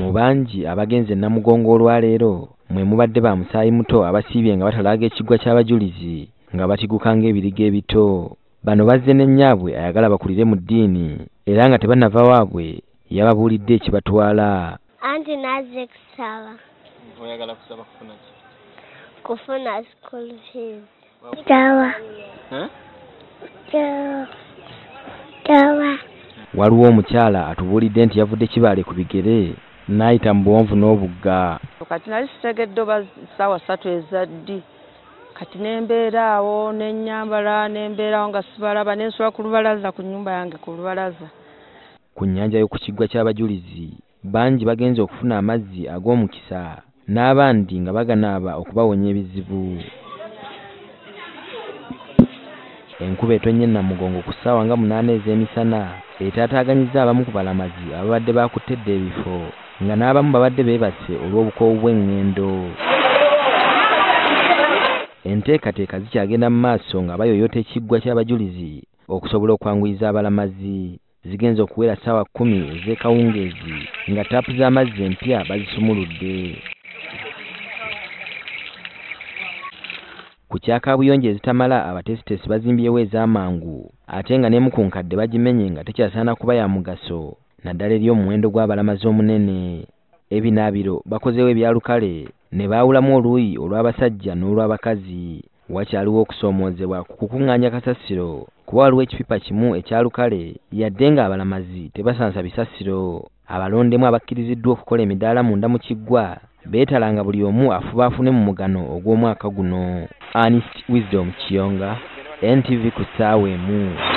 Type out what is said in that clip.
Mu bangi abagenze Namugongo olwaleero mwe mubadde ba musaayi muto abasiibye nga batalaaga ekiggwa ky'abajulizi nga batiguka ng'ebiriga ebito. Bano bazze ne nnyaabwe ayagala bakulire mu ddiini era nga tebannava waabwe yababuulidde ekibatwala. Anti nazze kusaba. Oyagala kusaba kufuna ki? Kufuna school fees. Tawa. Tawa. Waliwo omukyala atubuulidde nti yavudde Kibaale ku bigere n'ayita mu buwonvu n'obugga. Kati nali sitegedde oba ssaawa 3 eza ddi. Kati ne mbeera awo ne nnyambala ne mbeerawo nga sibalaba ne nsula ku lubalaza ku nnyumba yange ku lubalaza. Ku nnyanja y'oku kiggwa ky'abajulizi bangi bagenze okufuna amazzi ag'omukisa n'abandi nga baganaaba okubawonya ebizibu. Enkuba etonnye Namugongo ku ssaawa nga 8 ez'emisana etaataaganyizza abamu ku balamazi ababadde bakuttedde ebifo nga n'abamu babadde beebase olw'obukoowu bw'eŋŋendo. Enteekateeka zikyagenda mu maaso nga bayoyota ekiggwa ky'abajulizi okusobola okwanguyiza abalamazi. Zigenze okuwera ssaawa 10 ez'ekawungeezi nga taapu z'amazzi empya bazisumuludde. Ku kya kaabuyonjo ezitamala abateesiteesi bazimbyewo ez'amangu ate nga n'emu ku nkadde bagimenye nga tekyasaana kuba ya mugaso naddala eri omuwendo gw'abalamazi omunene. Ebinaabiro bakozeewo ebya lukale ne baawulamu oluuyi olw'abasajja n'olw'abakazi. Wakyaliwo okusoomoozebwa ku kukuŋŋaanya kasasiro kuba waliwo ekipipa kimu ekya lukale yadde ng'abalamazi tebasansa bisasiro. Abalondemu abakkiriziddwa okukola emidaala munda mu kiggwa beetalanga buli omu afuba afune mu mugano ogw'omwaka guno. Ernest Wisdom Kiyonga, NTV ku ssaawa 1.